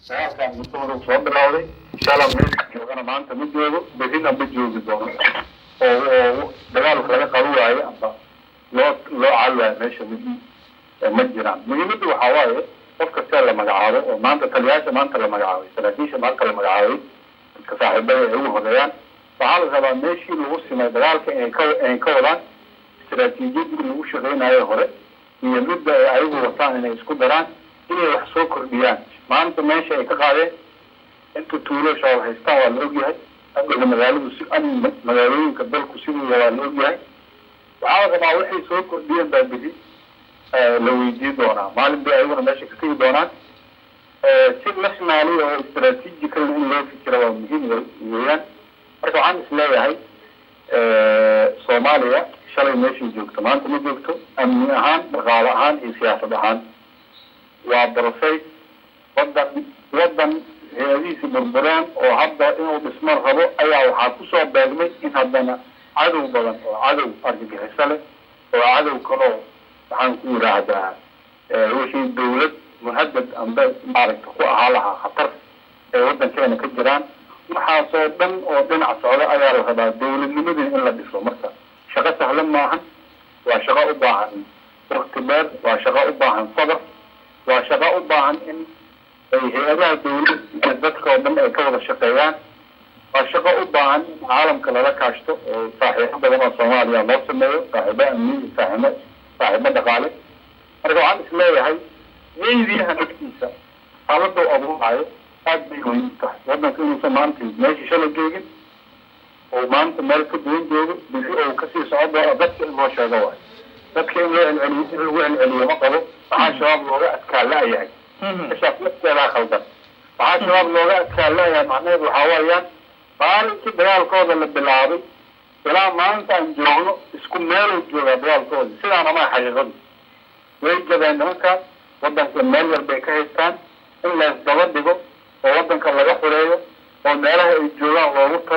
Dagaalkan muddo hore soo bilowday. Shala meesha joogana maanta ma joogo, berrina ma joogi doono, oo dagaal wax laga qaban waayo amba loo cali waayo meesha ma jiraan. Muhiimadda waxaa waaye, qof kastaa la magacaabo oo maanta taliyaasha maanta la magacaabay, saraakiisha maanta la magacaabay, dadka saaxiibada ay ugu horeeyaan, waxaa la rabaa meeshii lagu simay dagaalka inay ka wadaan. Istaraatiijiyadii lagu shaqeynayo hore iyo midda ay ayagu wataan inay isku daraan, inay wax soo kordhiyaan. Maanta meesha ay ka qaadeen, inta tuulo Shabaab haystaan waa la ogyahay. Amniga magaaladu si amni magaalooyinka dalku siduu waa la ogyahay. Waxaa la rabaa waxay soo kordhiyeen baa beri la weydiin doonaa, maalin bay ayaguna meesha ka tegi doonaan. Si nationally oo strategical in loo fikira waa muhiim weeyaan. Marka waxaan is leeyahay, Soomaaliya shalay meeshay joogto maanta ma joogto, amni ahaan, dhaqaale ahaan iyo siyaasad ahaan. Waa process. Wadan hay-adihiisi burbureen oo hadda inuu dhismo rabo ayaa waxaa kusoo beegmay in haddana cadow badan, oo cadow argagixiso leh oo cadow kaloo, waxaan ku yidhaahdaa, wixii dawlad muhadad amba maaragta ku ahaa lahaa khatar ee waddankeena ka jiraan. Waxaasoo dhan oo dhinac socda ayaa la rabaa dawladnimadii in la dhiso. Marka shaqo sahlan maahan, waa shaqo u baahan wakti dheer, waa shaqo u baahan sabr, waa shaqo u baahan in ay hay-adaha dawladda iyo dadka oo dhan ay ka wada shaqeeyaan, waa shaqo u baahan in caalamka lala kaashto oo saaxiibo badan oo Soomaaliya loo sameeyo, saaxiibo amni iyo saaxiibo dhaqaale. Marka waxaan is leeyahay, meydiyaha naftiisa xaaladda u abuuraayo aad bay muhiim tahay. Waddanka inuusan maanta meeshii shalay joogin oo maanta meel ka duwan joogo, bisi ou kasii socon doono, dadka in loo sheego waayo. Dadka in loo celceliyo, in lagu celceliyo ma qabo. Maxaa Shabaab looga adkaa la-yahay? Meeshaas lafteedaa khaldan. Maxaa Shabaab looga adkaa la-yahay? Macnaheedu waxaa weeyaan, maalinkii dagaalkooda la bilaabay ilaa maanta aan joogno isku meeluu joogaa dagaalkooda. Sidaana maa xaqiiqadu. Way jabeen nimankaan, waddanka meel yar bay ka haystaan. In la isdaba dhigo oo waddanka laga xureeyo oo meelaha ay joogaan loogu tago.